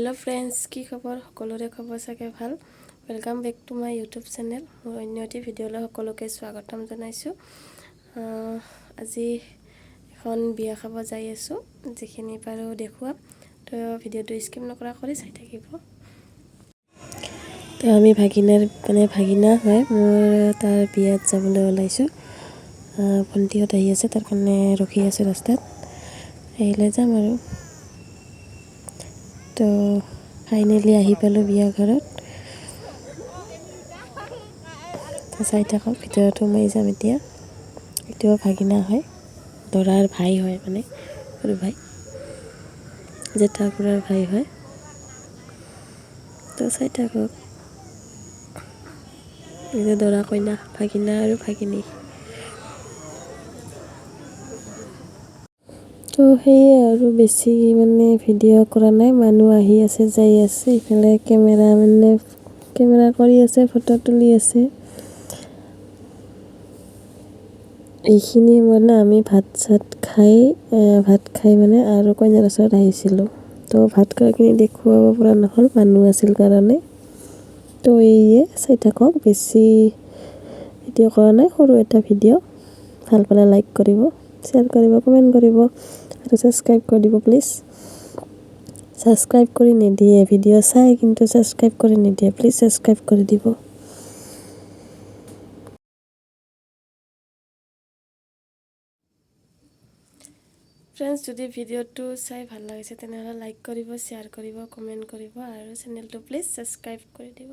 Hello' friends, কি খবৰ? সকলোৰে খবৰ চাগে ভাল। Welcome back to my YouTube channel. মোৰ অন্য এটি ভিডিঅ'লৈ সকলোকে স্বাগতম জনাইছোঁ। আজি এখন বিয়া খাব যাই আছোঁ, যিখিনি পাৰোঁ দেখুৱাম। তো ভিডিঅ'টো স্কিপ নকৰা কৰি চাই থাকিব। তো আমি ভাগিনাৰ, মানে ভাগিনা হয় মোৰ, তাৰ বিয়াত যাবলৈ ওলাইছোঁ। ভণ্টিহঁত আহি আছে, তাৰ কাৰণে ৰখি আছোঁ ৰাস্তাত, আহিলে যাম আৰু। তো ফাইনেলি আহি পালোঁ বিয়া ঘৰত। তো চাই থাকক, ভিতৰত সোমাই যাম এতিয়া। এইটোও ভাগিনা হয়, দৰাৰ ভাই হয়, মানে সৰু ভাই, জেঠা খুৰাৰ ভাই হয়। তো চাই থাকক, এইটো দৰা কইনা, ভাগিনা আৰু ভাগিনী। তো সেয়ে আৰু বেছি মানে ভিডিঅ' কৰা নাই। মানুহ আহি আছে, যাই আছে। ইফালে কেমেৰা, মানে কেমেৰা কৰি আছে, ফটো তুলি আছে। এইখিনি মানে আমি ভাত চাত খাই, ভাত খাই মানে আৰু কইনাৰ ওচৰত আহিছিলোঁ। তো ভাত খোৱাখিনি দেখুৱাব পৰা নহ'ল, মানুহ আছিল কাৰণে। তো এইয়ে চাই থাকক, বেছি ভিডিঅ' কৰা নাই, সৰু এটা ভিডিঅ'। ভাল পালে লাইক কৰিব, শ্বেয়াৰ কৰিব, কমেণ্ট কৰিব আৰু ছাবস্ক্ৰাইব কৰি দিব প্লিজ। ছাবস্ক্ৰাইব কৰি নিদিয়ে, ভিডিঅ' চাই কিন্তু ছাবস্ক্ৰাইব কৰি নিদিয়ে। প্লিজ ছাবস্ক্ৰাইব কৰি দিব। ফ্ৰেণ্ডছ, যদি ভিডিঅ'টো চাই ভাল লাগিছে, তেনেহ'লে লাইক কৰিব, শ্বেয়াৰ কৰিব, কমেণ্ট কৰিব আৰু চেনেলটো প্লিজ ছাবস্ক্ৰাইব কৰি দিব।